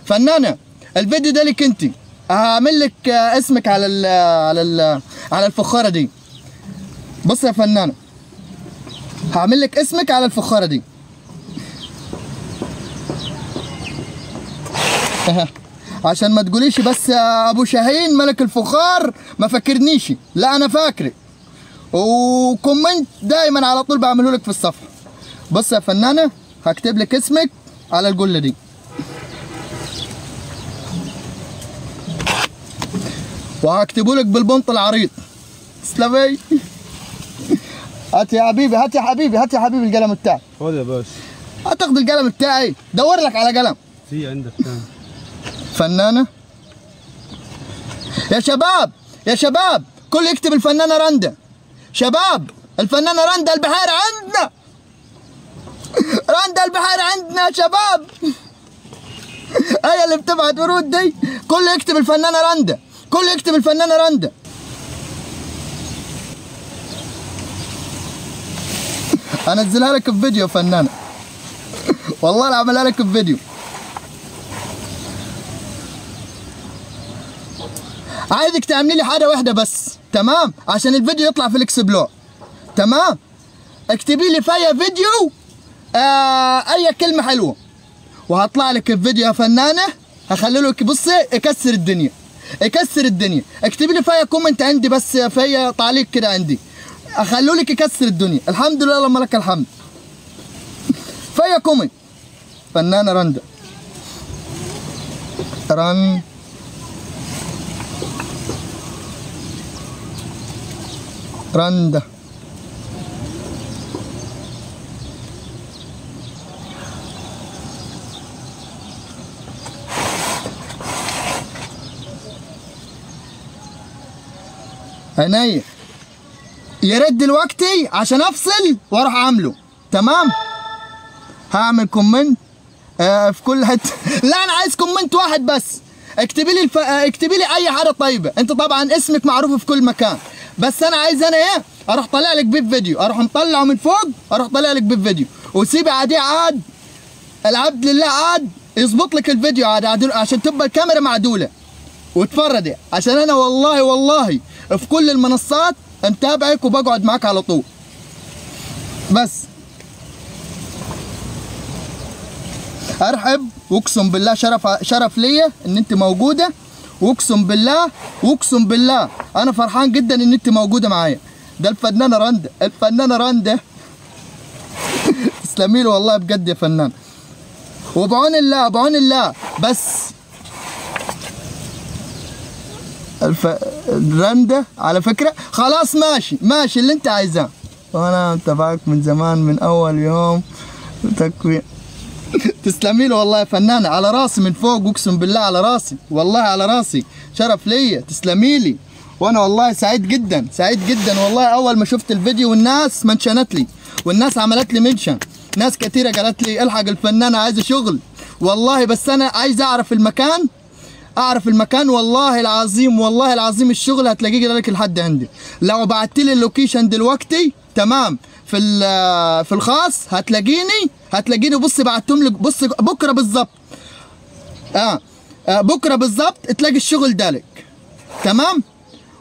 فنانة الفيديو ده لك انت، هعمل لك اسمك على ال على ال على الفخاره دي. بص يا فنانة، هعمل لك اسمك على الفخاره دي. عشان ما تقوليش بس يا ابو شاهين ملك الفخار ما فاكرنيش، لا انا فاكرك، و comment دايما على طول بعمله لك في الصفحة. بص يا فنانة، هكتب لك اسمك على الجله دي. وهكتبه لك بالبنط العريض. تسلمي. هات يا حبيبي، هات يا حبيبي، هات يا حبيبي القلم بتاعي. خد يا باشا. هتاخد القلم بتاعي؟ دور لك على قلم. في عندك تاني. فنانة. يا شباب، يا شباب، كل يكتب الفنانة رندا. شباب، الفنانة رندا البحيري عندنا. رندا البحيري عندنا يا شباب. هي اللي بتبعت ورود دي. كل يكتب الفنانة رندا، كل يكتب الفنانة رندا. انزلها لك في فيديو يا فنانة. والله لا اعملها لك في فيديو. عايزك تعملي لي حاجة واحدة بس، تمام؟ عشان الفيديو يطلع في ال explore، تمام؟ اكتبي لي فيا فيديو اي كلمة حلوة، وهطلع لك في فيديو يا فنانة. هخلي لك، بصي، يكسر الدنيا، يكسر الدنيا. اكتبي لي فيا comment عندي بس، فيا تعليق كده عندي، اخلوا لك يكسر الدنيا. الحمد لله اللهم لك الحمد. فيا comment فنانة رندا. رن رندا. عينيا. يا ريت دلوقتي عشان افصل واروح اعمله، تمام؟ هعمل comment في كل حتة. لا انا عايز comment واحد بس. اكتبي لي اكتبي لي اي حاجة طيبة. انت طبعا اسمك معروف في كل مكان، بس انا عايز انا ايه؟ اروح طالع لك بيه فيديو، اروح مطلعه من فوق، اروح طالع لك بيه فيديو، وسيبي عادي عاد العبد لله عاد يظبط لك الفيديو عاد عشان تبقى الكاميرا معدوله وتفردي، عشان انا والله والله في كل المنصات متابعك وبقعد معاك على طول. بس ارحب، واقسم بالله شرف شرف ليا ان انت موجودة، واقسم بالله واقسم بالله انا فرحان جدا ان انت موجودة معايا. ده الفنانة رندا، الفنانة رندا. تسلمي لي والله بجد يا فنان، وبعون الله بعون الله. بس رندا على فكرة خلاص ماشي ماشي اللي انت عايزاه، وانا متابعك من زمان من اول يوم تكوين. تسلمي لي والله يا فنانة، على راسي من فوق، اقسم بالله على راسي، والله على راسي، شرف ليا، تسلمي لي. وانا والله سعيد جدا سعيد جدا والله. اول ما شفت الفيديو والناس منشنت لي، والناس عملت لي mention، ناس كتيرة قالت لي الحق الفنانة عايزه شغل والله. بس انا عايز اعرف المكان، اعرف المكان والله العظيم، والله العظيم الشغل هتلاقيه جالك لحد عندي. لو بعت لي ال location دلوقتي تمام في في الخاص هتلاقيني، هتلاقيني. بصي بعتهم لك، بصي بكره بالظبط، بكره بالظبط تلاقي الشغل دالك، تمام؟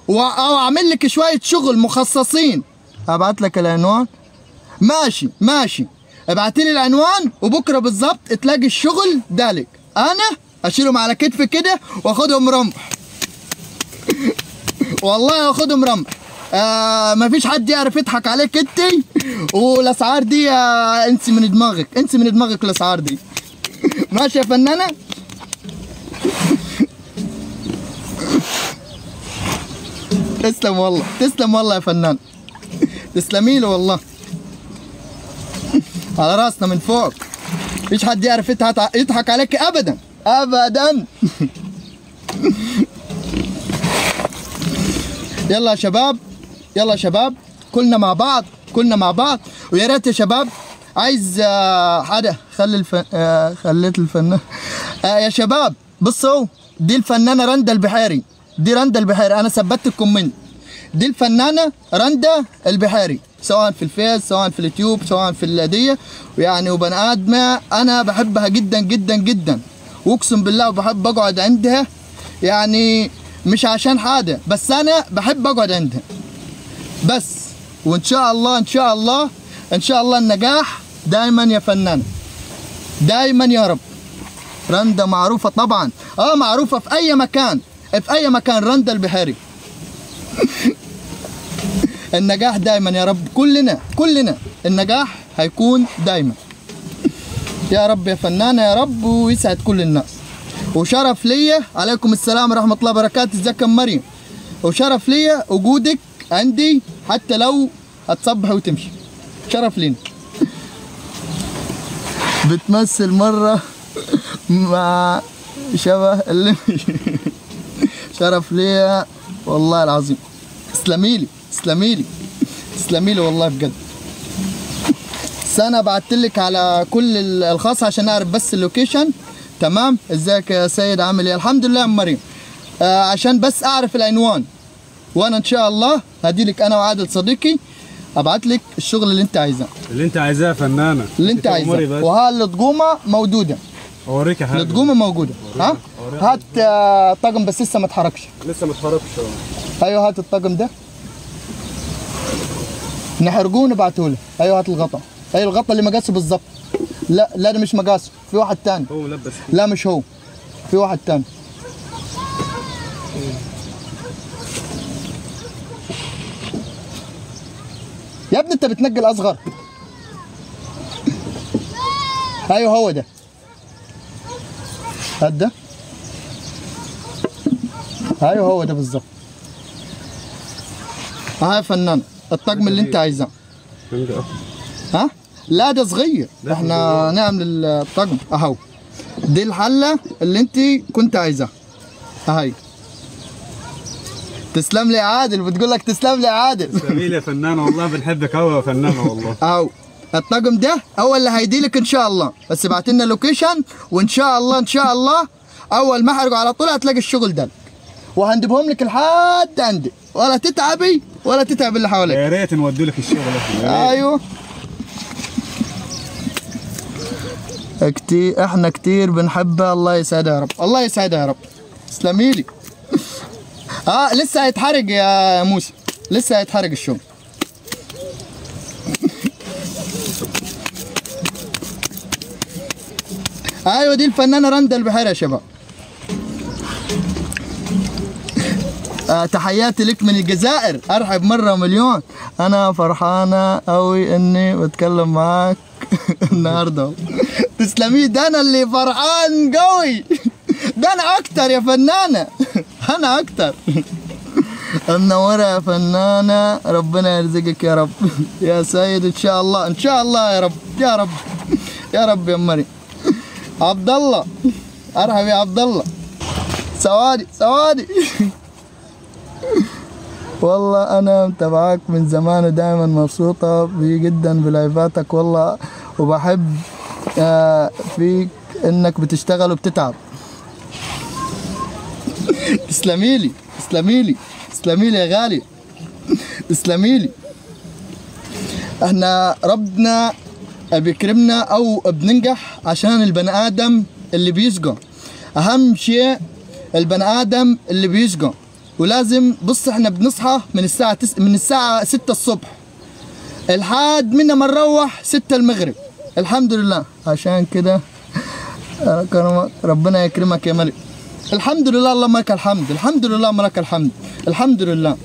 او اعمل لك شوية شغل مخصصين. هبعت لك العنوان، ماشي ماشي، ابعتي لي العنوان وبكره بالظبط تلاقي الشغل دالك. انا اشيلهم على كتفي كده واخدهم رمح. والله اخدهم رمح. مفيش حد يعرف يضحك عليك انت، والاسعار دي انسي من دماغك، انسي من دماغك الاسعار دي. ماشي يا فنانة. تسلم والله، تسلم والله يا فنان، تسلمي له والله، على راسنا من فوق. مفيش حد يعرف يضحك عليك ابدا ابدا. يلا يا شباب، يلا يا شباب، كلنا مع بعض، كلنا مع بعض. ويا ريت يا شباب، عايز حدا خلي خليت الفنان يا شباب. بصوا، دي الفنانة رندا البحيري، دي رندا البحيري، انا ثبتت ال comment. دي الفنانة رندا البحيري، سواء في الفيس سواء في اليوتيوب سواء في الهدية، ويعني وبني ادمه انا بحبها جدا جدا جدا، واقسم بالله بحب اقعد عندها، يعني مش عشان حاجة، بس انا بحب اقعد عندها بس. وان شاء الله ان شاء الله ان شاء الله النجاح دايما يا فنانة، دايما يا رب. رندا معروفة طبعا، معروفة في اي مكان، في اي مكان رندا البحيري. النجاح دايما يا رب، كلنا كلنا النجاح هيكون دايما يا رب يا فنانة يا رب، ويسعد كل الناس. وشرف ليا، عليكم السلام ورحمة الله وبركاته، ازيك يا مريم؟ وشرف ليا وجودك عندي حتى لو هتصبح وتمشي، شرف لينا. بتمثل مرة مع شبه اللي شرف ليا والله العظيم. تسلميلي تسلميلي تسلميلي والله بجد. بس انا بعتلك على كل الخاص عشان اعرف بس ال location. تمام. ازيك يا سيد، عامل ايه؟ الحمد لله يا ام مريم. عشان بس اعرف العنوان، وانا ان شاء الله هديلك انا وعادل صديقي، ابعت لك الشغل اللي انت عايزاه. اللي انت عايزاه يا فنانة، اللي انت عايزاه. وها الدقومه موجودة، اوريك يا حاجة، الدقومه موجودة. ها هات طاجن بس لسه ما اتحركش، لسه ما اتحركش. ايوه هات الطاجن ده نحرجوه ونبعته له. ايوه هات الغطا، ايوه الغطا اللي مقاسه بالظبط. لا لا ده مش مقاسه، في واحد تاني هو ملبس. لا مش هو، في واحد تاني. يا ابني انت بتنقي الاصغر. ايوه هو ده، هات ده. ايوه هو ده بالظبط. ها يا فنان الطقم اللي انت عايزاه. ها؟ لا ده صغير، احنا نعمل الطقم اهو. دي الحلة اللي انت كنت عايزاها اهي. تسلم لي يا عادل، بتقول لك تسلم لي يا عادل. تسلمي لي يا فنانة والله، بنحبك قوي يا فنانة والله. اهو الطقم ده هو اللي هيديلك ان شاء الله، بس ابعت لنا location، وان شاء الله ان شاء الله اول ما احرقه على طول هتلاقي الشغل ده، وهندبهم لك لحد عندي، ولا تتعبي ولا تتعب اللي حواليك. يا ريت نودي لك الشغل احنا. ايوه كتير، احنا كتير بنحبها. الله يسعدها يا رب، الله يسعدها يا رب. تسلمي لي. لسه هيتحرق يا موسى، لسه هيتحرق الشغل. ايوه دي الفنانة رندا البحيري يا شباب. تحياتي لك من الجزائر، ارحب مرة مليون. انا فرحانة قوي اني بتكلم معاك النهارده. تسلمي، ده انا اللي فرحان قوي، ده انا اكتر يا فنانة، انا اكتر. منورة يا فنانة، ربنا يرزقك يا رب يا سيد ان شاء الله، ان شاء الله يا رب يا رب يا رب يا مريم. عبد الله، ارحب يا عبد الله. سوادي سوادي. والله انا متابعاك من زمان ودائما مبسوطة بي جدا بلايفاتك والله، وبحب فيك انك بتشتغل وبتتعب. تسلميلي تسلميلي تسلميلي يا غالي، تسلميلي. احنا ربنا بيكرمنا او بننجح عشان البني ادم اللي بيسقى، اهم شيء البني ادم اللي بيسقى. ولازم بص، احنا بنصحى من الساعة من الساعة 6 الصبح لحد منا ما نروح 6 المغرب، الحمد لله. عشان كده ربنا يكرمك يا ملك. الحمد لله، اللهم لك الحمد، الحمد لله، اللهم لك الحمد، الحمد لله.